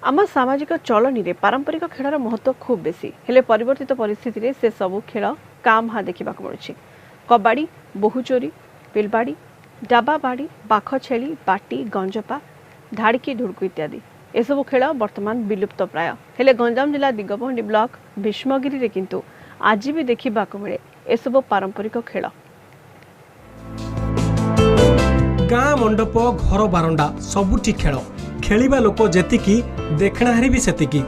ଆମ ସାମାଜିକ ଚଳଣିରେ ପାରମ୍ପରିକ ଖେଳର ମହତ୍ତ୍ୱ ଖୁବ୍ ବେଶୀ। ହେଲେ ପରିବର୍ତ୍ତିତ ପରିସ୍ଥିତିରେ ସେ ସବୁ ଖେଳ କାଁ ଭାଁ ଦେଖିବାକୁ ମିଳୁଛି। କବାଡ଼ି, ବୋହୁଚୋରି, ପିଲବାଡ଼ି, ଡାବାବାଡ଼ି, ବାଖ ଛେଳି, ବାଟି, ଗଞ୍ଜପା, ଧାଡ଼ିକି ଧୁଡ଼କୁ ଇତ୍ୟାଦି ଏସବୁ ଖେଳ ବର୍ତ୍ତମାନ ବିଲୁପ୍ତ ପ୍ରାୟ। ହେଲେ ଗଞ୍ଜାମ ଜିଲ୍ଲା ଦିଗପହଣ୍ଡି ବ୍ଲକ ଭୀଷ୍ମଗିରିରେ କିନ୍ତୁ ଆଜି ବି ଦେଖିବାକୁ ମିଳେ ଏସବୁ ପାରମ୍ପରିକ ଖେଳ। ଗାଁ ମଣ୍ଡପ, ଘର ବାରଣ୍ଡା ସବୁଠି ଖେଳ। ଖେଳିବା ଲୋକ ଯେତିକି, ଦେଖଣାହାରି ବି ସେତିକି।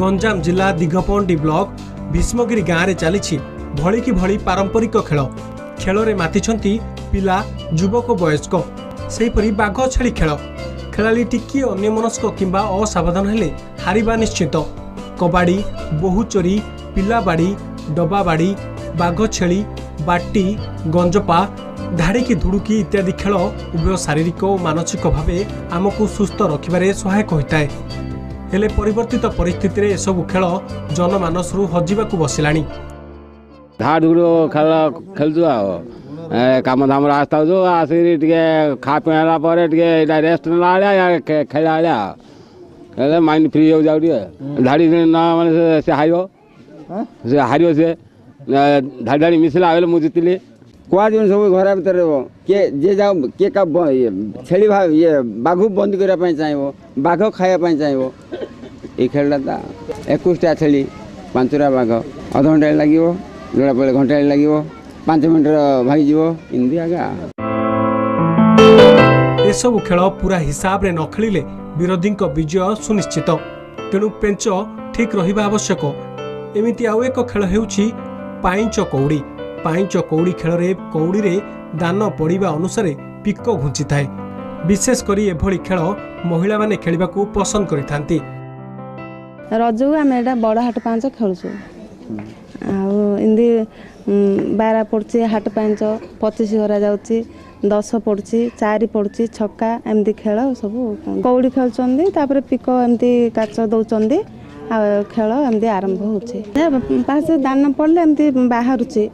ଗଞ୍ଜାମ ଜିଲ୍ଲା ଦିଗପହଣ୍ଡି ବ୍ଲକ ଭୀଷ୍ମଗିରି ଗାଁରେ ଚାଲିଛି ଭଳିକି ଭଳି ପାରମ୍ପରିକ ଖେଳ। ଖେଳରେ ମାତିଛନ୍ତି ପିଲା, ଯୁବକ, ବୟସ୍କ। ସେହିପରି ବାଘ ଛେଳି ଖେଳ, ଖେଳାଳି ଟିକିଏ ଅନ୍ୟମନସ୍କ କିମ୍ବା ଅସାବଧାନ ହେଲେ ହାରିବା ନିଶ୍ଚିତ। କବାଡ଼ି, ବୋହୁଚୋରି, ପିଲାବାଡ଼ି, ଡବାବାଡ଼ି, ବାଘ ଛେଳି, ବାଟି, ଗଞ୍ଜପା, ଧାଡ଼ିକି ଧୁଡ଼ୁକି ଇତ୍ୟାଦି ଖେଳ ଉଭୟ ଶାରୀରିକ ଓ ମାନସିକ ଭାବେ ଆମକୁ ସୁସ୍ଥ ରଖିବାରେ ସହାୟକ ହୋଇଥାଏ। ହେଲେ ପରିବର୍ତ୍ତିତ ପରିସ୍ଥିତିରେ ଏସବୁ ଖେଳ ଜନମାନସରୁ ହଜିବାକୁ ବସିଲାଣି। ଧାଡ଼ ଧୁଡ଼ ଖେଳ ଖେଳୁଛୁ, ଆଉ କାମ ଧାମରେ ଆସିଥାଉଛୁ, ଆସିକିରି ଟିକେ ଖା ପିଆ ହେଲା ପରେ ଟିକେ ଏଇଟା ରେଷ୍ଟ ନେଲା ଭଳିଆ, ଖେଳିଲା ଭଳିଆ ହେଲେ ମାଇଣ୍ଡ ଫ୍ରି ହେଇଯାଉ ଟିକେ। ଧାଡ଼ି ନ ମାନେ ସେ ହାରିବ, ସେ ହାରିବ, ସେ ଧାଡ଼ି ଧାଡ଼ି ମିଶିଲା ବେଲେ ମୁଁ ଜିତିଲି। କୁହାଯିବନି, ସବୁ ଘର ଭିତରେ ରହିବ। କିଏ ଯିଏ ଯାଉ, କିଏ କା ଇଏ ଛେଳି ଇଏ ବାଘକୁ ବନ୍ଦୀ କରିବା ପାଇଁ ଚାହିଁବ, ବାଘ ଖାଇବା ପାଇଁ ଚାହିଁବ। ଏଇ ଖେଳଟା ତ 21ଟା ଛେଳି, 5ଟା ବାଘ, ଅଧଘଣ୍ଟାଏ ଲାଗିବ, ଯୋଡ଼ା ପଡ଼ିଲେ ଘଣ୍ଟାଏ ଲାଗିବ, 5 ମିନିଟ୍ର ଭାଗିଯିବ ଏମିତି ଆଜ୍ଞା। ଏସବୁ ଖେଳ ପୁରା ହିସାବରେ ନ ଖେଳିଲେ ବିରୋଧୀଙ୍କ ବିଜୟ ସୁନିଶ୍ଚିତ। ତେଣୁ ପେଞ୍ଚ ଠିକ୍ ରହିବା ଆବଶ୍ୟକ। ଏମିତି ଆଉ ଏକ ଖେଳ ହେଉଛି ପାଇଁଚ କଉଡ଼ି। ପାଇଁଚ କଉଡ଼ି ଖେଳରେ କଉଡ଼ିରେ ଦାନ ପଡ଼ିବା ଅନୁସାରେ ପିକ ଘୁଞ୍ଚିଥାଏ। ବିଶେଷ କରି ଏଭଳି ଖେଳ ମହିଳାମାନେ ଖେଳିବାକୁ ପସନ୍ଦ କରିଥାନ୍ତି। ରଜକୁ ଆମେ ଏଇଟା ବଡ଼ ହାଟ ପାଞ୍ଚ ଖେଳୁଛୁ, ଆଉ ଏମିତି 12 ପଡ଼ୁଛି, ହାଟ ପାଞ୍ଚ 25 କରାଯାଉଛି, 10 ପଡ଼ୁଛି, 4 ପଡ଼ୁଛି, ଛକା, ଏମିତି ଖେଳ ସବୁ। କଉଡ଼ି ଖେଳୁଛନ୍ତି, ତାପରେ ପିକ ଏମିତି କାଚ ଦେଉଛନ୍ତି, ଆଉ ଖେଳ ଏମିତି ଆରମ୍ଭ ହେଉଛି। ପାଞ୍ଚ ଦାନ ପଡ଼ିଲେ ଏମିତି ବାହାରୁଛି,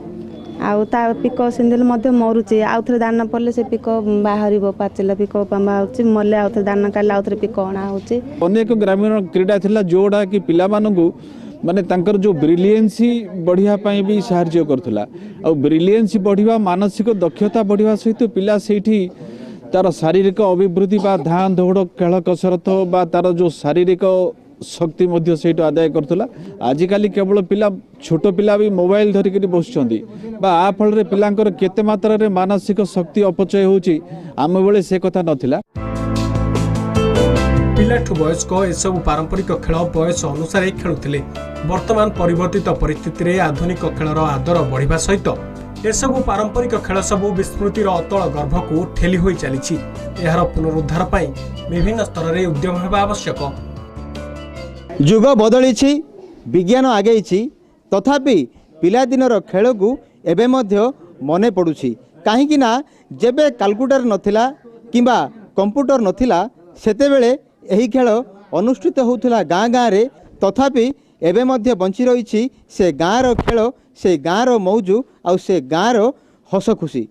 ଆଉ ତା ପିକ ସେମିତି ମଧ୍ୟ ମରୁଛି। ଆଉ ଥରେ ଦାନ ପଡ଼ିଲେ ସେ ପିକ ବାହାରିବ, ପାଚିଲା ପିକ ବାହାରୁଛି, ମଲେ ଆଉ ଥରେ ଦାନ କାଢ଼ିଲେ ଆଉ ଥରେ ପିକ ଅଣା ହେଉଛି। ଅନେକ ଗ୍ରାମୀଣ କ୍ରୀଡ଼ା ଥିଲା ଯେଉଁଗୁଡ଼ା କି ପିଲାମାନଙ୍କୁ ମାନେ ତାଙ୍କର ଯେଉଁ ବ୍ରିଲିଏନ୍ସି ବଢ଼ିବା ପାଇଁ ବି ସାହାଯ୍ୟ କରୁଥିଲା। ଆଉ ବ୍ରିଲିଏନ୍ସି ବଢ଼ିବା, ମାନସିକ ଦକ୍ଷତା ବଢ଼ିବା ସହିତ ପିଲା ସେଇଠି ତାର ଶାରୀରିକ ଅଭିବୃଦ୍ଧି ବା ଧାଁ ଦୌଡ଼ ଖେଳ କସରତ ବା ତାର ଯେଉଁ ଶାରୀରିକ ଶକ୍ତି ମଧ୍ୟ ସେଇଠୁ ଆଦାୟ କରୁଥିଲା। ଆଜିକାଲି କେବଳ ପିଲା, ଛୋଟ ପିଲା ବି ମୋବାଇଲ ଧରିକିରି ବସୁଛନ୍ତି ବା ଆ ଫଳରେ ପିଲାଙ୍କର କେତେ ମାତ୍ରାରେ ମାନସିକ ଶକ୍ତି ଅପଚୟ ହେଉଛି, ଆମ ବେଳେ ସେ କଥା ନଥିଲା। ପିଲାଠୁ ବୟସ୍କ ଏସବୁ ପାରମ୍ପରିକ ଖେଳ ବୟସ ଅନୁସାରେ ଖେଳୁଥିଲେ। ବର୍ତ୍ତମାନ ପରିବର୍ତ୍ତିତ ପରିସ୍ଥିତିରେ ଆଧୁନିକ ଖେଳର ଆଦର ବଢ଼ିବା ସହିତ ଏସବୁ ପାରମ୍ପରିକ ଖେଳ ସବୁ ବିସ୍ମୃତିର ଅତଳ ଗର୍ଭକୁ ଠେଲି ହୋଇ ଚାଲିଛି। ଏହାର ପୁନରୁଦ୍ଧାର ପାଇଁ ବିଭିନ୍ନ ସ୍ତରରେ ଉଦ୍ୟମ ହେବା ଆବଶ୍ୟକ। ଯୁଗ ବଦଳିଛି, ବିଜ୍ଞାନ ଆଗେଇଛି, ତଥାପି ପିଲାଦିନର ଖେଳକୁ ଏବେ ମଧ୍ୟ ମନେ ପଡ଼ୁଛି। କାହିଁକି ନା ଯେବେ କାଲକୁଲେଟର ନଥିଲା କିମ୍ବା କମ୍ପ୍ୟୁଟର ନଥିଲା, ସେତେବେଳେ ଏହି ଖେଳ ଅନୁଷ୍ଠିତ ହେଉଥିଲା ଗାଁ ଗାଁରେ। ତଥାପି ଏବେ ମଧ୍ୟ ବଞ୍ଚି ରହିଛି ସେ ଗାଁର ଖେଳ, ସେ ଗାଁର ମଉଜ ଆଉ ସେ ଗାଁର ହସ ଖୁସି।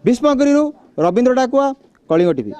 ଭୀଷ୍ମଗିରିରୁ ରବୀନ୍ଦ୍ର ଡାକୁଆ, କଳିଙ୍ଗ ଟିଭି।